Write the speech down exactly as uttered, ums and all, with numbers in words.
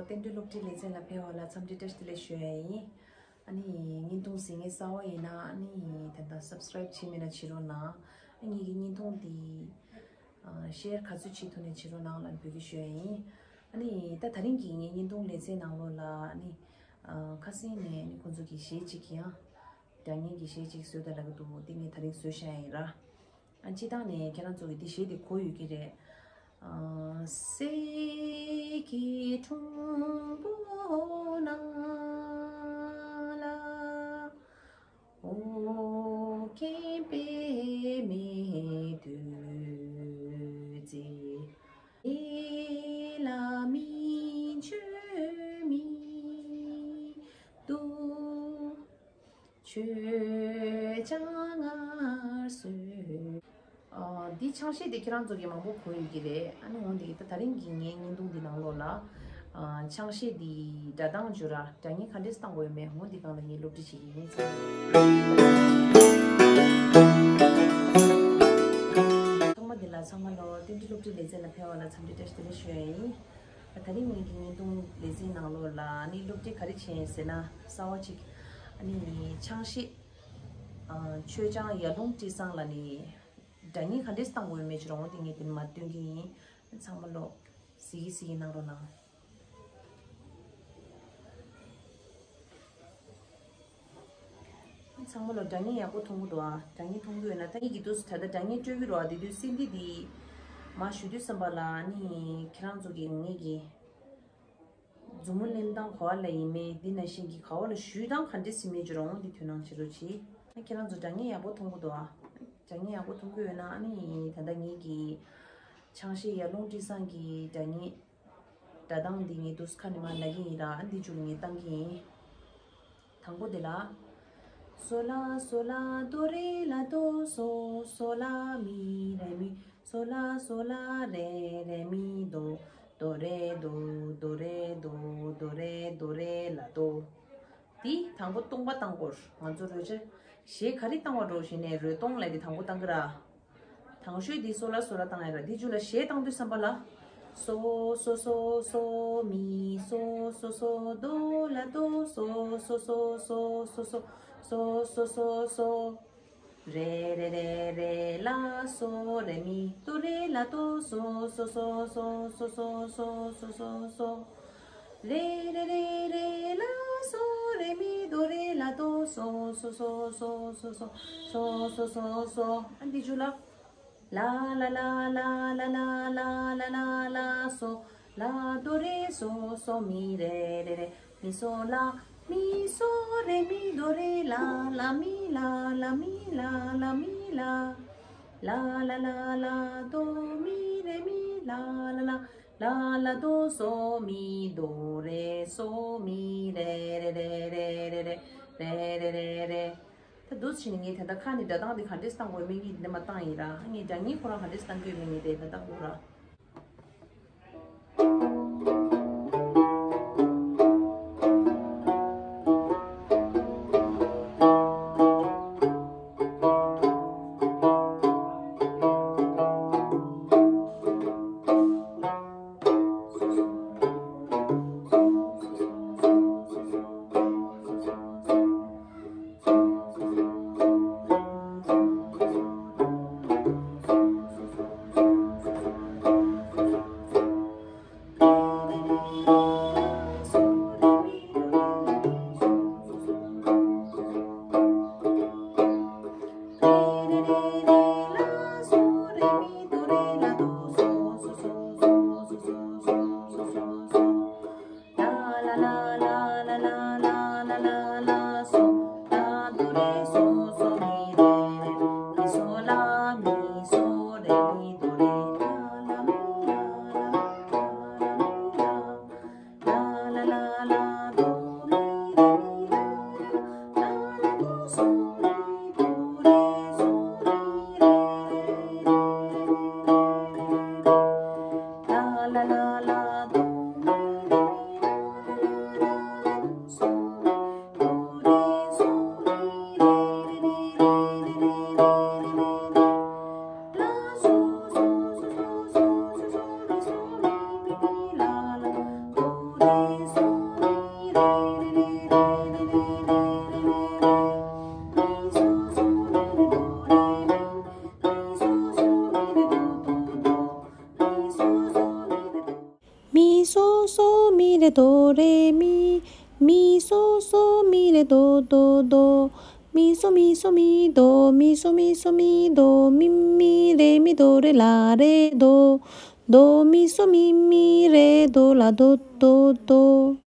རྟེན་འབྲེལ་སློབ་ཁྲིད་ལེ་ཚན་ལ་ཕེབས་པ་ལ་འཚམས་འདྲི་བཀྲ་ཤིས་བདེ་ལེགས་ཞུ་ཡ་ཡིན། ཨ་ནི་བརྙན་ཐུང་གཟིགས་མཁན་གསར་པ་ཡིན་ན་ཨ་ནི་ད་ལྟ་སབ་སི་ཀ་རེབ་བྱས་མེད་ན་བྱེད་རོགས་གནང་། ཨ་ངེད་ཀྱི་བརྙན་ཐུང་འདི་ཨ་ཤེར་ག་ཚོད་བྱེད་ཐུབ་ནས་བྱེད་རོགས་གནང་ལ་འབོད་སྐུལ་ཞུ་ཡ་ཡིན། ཨ་ནི་ད་ད་རིང་གི་ངའི་བརྙན་ཐུང་ལེ་ཚན་ནང་ལོགས་ལ་ཨ་ནི་ཨ་ཁ་སང་ནས་ཨ་ནི་ཁོང་ཚོ་གི་གཞས་གཅིག་ཡང་སྒྲ་སྙན་གྱི་གཞས་གཅིག་བཟོས་ད་ལབ་ཀྱི་འདུག་འདི་ངས་ད་རིང་བཟོས་བཞག་ཡིན་ར། ཨ་སྤྱིར་བཏང་ནས་ཁྱེད་རང་ཚོ་གི་འདི་གཞས་འདི་གོ་ཡོད་ཀྱི་རེད། ཨ་སྲས་ཀྱི་གྲོང་པོ་ན་ལ། ཨོ་རྒྱན་པདྨའི་བདུད་རྩི། ལ་མི་འཆོལ་མི་འདུག་ཆོས་ཀྱང་ངར་སོ། ཨ་འདི་ཆང་གཞས་འདི་ཁྱེད་རང་ཚོ་གི་མང་པོ་གོ་ཡོད་ཀྱི་རེད། ཨ་ནི་འོན་ཏེ་ད་ད་རིང་གི་ངའི་བརྙན་ཐུང་འདི་ནང་ལོགས་ལ་ཨ་ཆང་གཞས་འདི་སྒྲ་གདངས་བརྗོད་ར་སྒྲ་སྙན་ག་འདྲས་བཏང་དགོས་ཡོད་མེད་འོ་འདི་སྒང་ལ་ངས་སློབ་ཁྲིད་བྱེད་ཀྱི་ཡིན། ཐོག་མ་འདི་ལ་ཚང་མ་ལོ་རྟེན་འབྲེལ་སློབ་ཁྲིད་ལེ་ཚན་ལ་ཕེབས་པ་ལ་འཚམས་འདྲི་བཀྲ་ཤིས་བདེ་ལེགས་ཞུ་ཡ་ཡིན། ད་རིང་ངེད་ཀྱི་བརྙན་ཐུང་ལེ་ཚན་ནང་ལོགས་ལ་ཨ་ནི་སློབ་ཁྲིད་ག་རེ་བྱས་ཡིན་ཟེར་ན་གསར་པ་གཅིག་ཨ་ནི་ཆང་གཞས། ཨ་མཆོད་ཆང་ཡར་ཀླུང་སྤྲིན་བཟང་ལ་ནི་སྒྲ་སྙན་ག་འདྲས་བཏང་དགོས་མེད་ཅི་རུང་དེ་ངས་དེ་ནི་མ་སྟོན་གྱི་ཡིན། ཚང་མ་ལོ་གཟིགས་གཟིགས་གནང་རོགས་གནང་། ཚང་མ་ལོ་སྒྲ་སྙན་ཡག་པོ་མཐོང་གི་འདུག་ཨ། སྒྲ་སྙན་མཐོང་གི་ཡོད་ན་ད་ངེད་ཀྱི་དུས་སུ་ད་ལྟ་སྒྲ་སྙན་སྤྲོད་ཀྱི་རོགས་ཨ། དེ་དུས་སྲིད་འདི་འདི་མ་ཞུ་དུས་བསམ་པ་ལ་ཨ་ནི་ཁྱེད་རང་ཚོ་གི་ངེད་ཀྱི་མཛུབ་མོ་ལེན་སྟངས་ག་བ་ལ་ཡིན་མེད་འདི་ནང་བཞིན་གྱི་ག་བ་ལ་ཞུས་སྟངས་ག་འདྲས་ཟིན་མེད་ཅི་རུང་འདི་དོན་སྣང་བྱེད་རོགས་གྱིས། ཨ་ཁྱེད་རང་ཚོ་སྒྲ་སྙན་ཡག་པོ་མཐོང་གི་འདུག་ཨ། སྒྲ་སྙན་ཡག་པོ་མཐོང་གི་ཡོད་ན་ཨ་ནི་ད་ལྟ་ངེད་ཀྱི་ཆང་གཞས་ཡར་ཀླུང་སྤྲིན་བཟང་གི་སྒྲ་སྙན་སྒྲ་གདངས་འདི་ངས་དུས་ཁ་ནས་མ་ལབ་ཀྱི་ཡིན་ར། ཨ་འདི་མཇུག་ལ་ངས་བཏང་གི་ཡིན། དང་པོ་དེ་ལ། སོ་ལ་སོ་ལ་དོ་རེ་ལ་དོ། སོ་སོ་ལ་མི་རེ་མི། སོ་ལ་སོ་ལ་རེ་རེ་མི་དོ། དོ་རེ་དོ། དོ་རེ་དོ། དོ་རེ་དོ་རེ་ལ་དོ། དེ་དང་པོ་སྟོང་པ་བཏང་དགོས། ང་ཚོ་རོལ་ཆ་གཞས་ག་རེ་བཏང་བ་འགྲོ་བཞིན་ནས་རོལ་སྟོང་ལ་དེ་དང་པོ་བཏང་གི་ར། དང་ཤོས་འདི་སོ་ལ་སོ་ལ་བཏང་ཡ་ར། འདི་མཇུག་ལ་གཞས་བཏང་དུས་བསམ་པ་ལ། སོ་སོ་སོ་སོ་མི། སོ་སོ་སོ་དོ་ལ་དོ། སོ་སོ་སོ་སོ་སོ་སོ། སོ་སོ་སོ་སོ། རེ་རེ་རེ་རེ་ལ་སོ་རེ་མི། དོ་རེ་ལ་དོ། སོ་སོ་སོ་སོ་སོ། རེ་རེ་རེ་རེ་ལ་སོ་རེ་མི་དོ་རེ་ལ་དོ། སོ་སོ་སོ་སོ། ཨ་འདི་མཇུག་ལ། ལ་ལ་ལ་ལ་ལ་ལ་ལ་ལ་ལ་ལ་སོ། ལ་དོ་རེ་སོ་སོ་མི་རེ་རེ་རེ། མི་སོ་ལ། མི་སོ་རེ་མི་དོ་རེ་ལ། ལ་མི་ལ། ལ་མི་ལ། ལ་མི་ལ། ལ་ལ་ལ་ལ་དོ་མི་རེ་མི་ལ་ལ་ལ། ལ་ལ་དོ་སོ་མི། དོ་རེ་སོ་མི། རེ་རེ་རེ་རེ་རེ་རེ། རེ་རེ་རེ་རེ། ད་འདུག་ཕྱིན་ངས་ད་ལྟ་ཁ་ནས་སྒྲ་གདངས་དེ་ག་འདྲས་བཏང་དགོས་མིན་ངས་འདི་མ་བཏང་ཡིན་ར། ངས་སྒྲ་སྙན་ཁོ་རང་ག་འདྲས་བཏང་དགོས་མིན་ངས་དེ་ད་ལྟ་གོ་ར། རེ་དོ་རེ་མི། མི་སོ་སོ་མི་རེ་དོ་དོ་དོ། མི་སོ་མི་སོ་མི་དོ། མི་སོ་མི་སོ་མི་དོ། མི་མི་རེ་མི་དོ་རེ་ལ་རེ་དོ། དོ་མི་སོ་མི་མི་རེ་དོ་ལ་དོ་དོ་དོ།